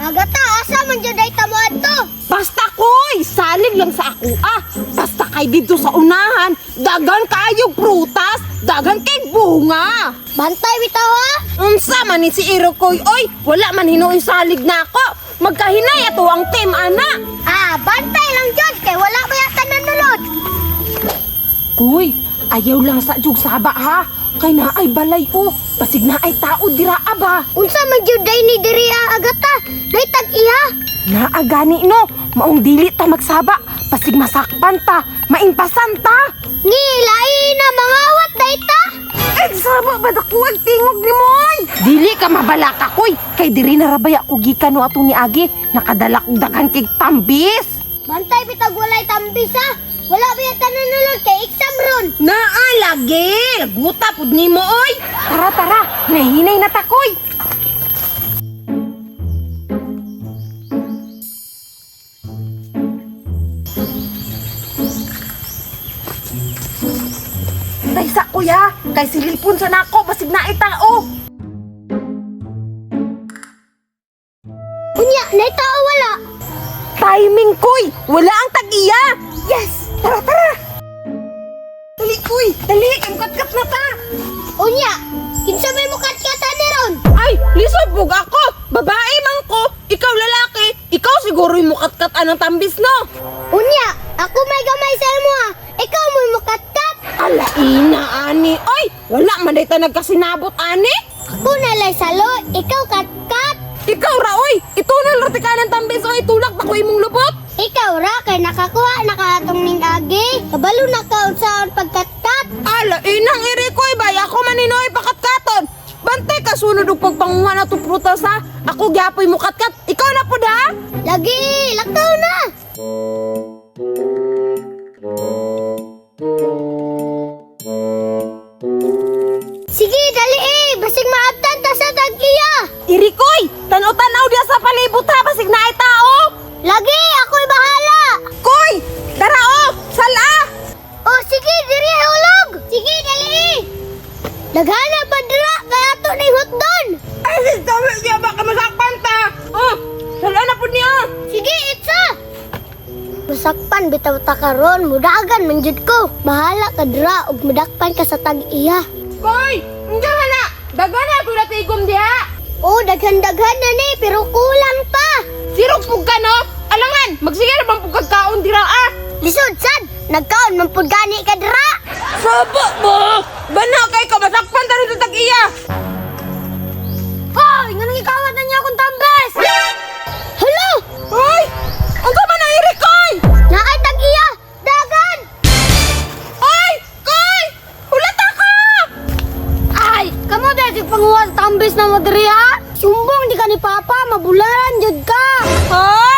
Agata, asa man jud ay tamo adto? Basta koy, salig lang sa ako ah. Basta kay dito sa unahan, daghan kayog prutas, daghan kay bunga. Bantay bitaw ha. Unsa man ni si Irokoy, oy, wala man hinuoy salig na ako. Magkahinay ato ang team ana. Ah, bantay lang jud kay wala ba yata nanulod. Kuy, ayaw lang sa jug saba ha. Kay naay balay o, basig naay tao dira aba. Unsa man jud day ni diri ah, Agata? Nay tag-iya. Naa gani no, maong dili ta magsaba, basig masakpan ta, maimpasan ta. Ni lain na mangawat day ta. Ay, saba ba dakuwag tingog ni Moy? Dili ka mabalaka koy, kay diri na rabay ako gikan no atong niagi, nakadala kog daghan kig tambis. Bantay bitag walay tambis ha. Wala ba yata nanulod kay exam ron. Naa lagi, laguta pud nimo oy. Tara tara, nahinay na ta koy. Taysa kuya, kay silipon sa nako basig na tao. Unya, nay tao wala. Timing koy, wala ang tag-iya. Yes. Tara tara. Dali koy, dali kat na ta. Unya, kinsa may mukat-kata ni ron? Ay, lisod bug ako. Babae man ko, ikaw lalaki. Ikaw siguro yung mukatkat anang tambis no. Unya, ako may gamay sa imo ha. Ikaw mo'y mukatkat. Ala ina ani. Ay, wala man day ta nagkasinabot ani. Ako nalay salo, ikaw katkat. Ikaw ra oy, itunol ra ti ka ng tambis oy, tulak na ko imong lubot. Ikaw ra kay nakakuha nakatong ning agi. Kabalo na ka unsaon pagkatkat. Ala inang iri koy bay, ako man hinoy pakatkaton. Bantay ka sunod og pagpanguha na to prutas ha. Ako gyapoy mukatkat. Ikaw na pud ha. Lagi, lakaw na. Sige, dali eh. Basig maabtan ta sa tag-iya. Iri koy, tanaw-tanaw diya sa palibot ha, basig naay tao. Lagi, ako'y bahala. Koy, tara oh, sala. O sige, diri hulog. Sige, dali eh. Daghana pa dira kay ato ni hotdon. Ay, dami niya baka masakpan ta. Oh, sala na pud niya. Sige, itsa. Masakpan bitaw ta karon, mudagan man jud ko. Bahala ka dira ug mudakpan ka sa tag-iya. Koy, unsa man na? Daghan na pud tigom diha. Oh, daghan-daghan na ni, pero kulang pa. Sirog pug ka no? Alangan, magsige ra bang pug kaon dira ah. Lisod sad, nagkaon man pud gani ka dira. Saba ba? Bana kay ka masakpan ta rin sa tag-iya. Hoy, nganong ikawat na niya akong tambes? Hala, Hoy! Unsa man na iri koy? naay tag-iya. Dagan. Oy! Koy! Hulata ka! Ay, kamo dahil panguha sa tambes na mo diri ha? Sumbong di ka ni Papa, mabularan jud ka. Ha?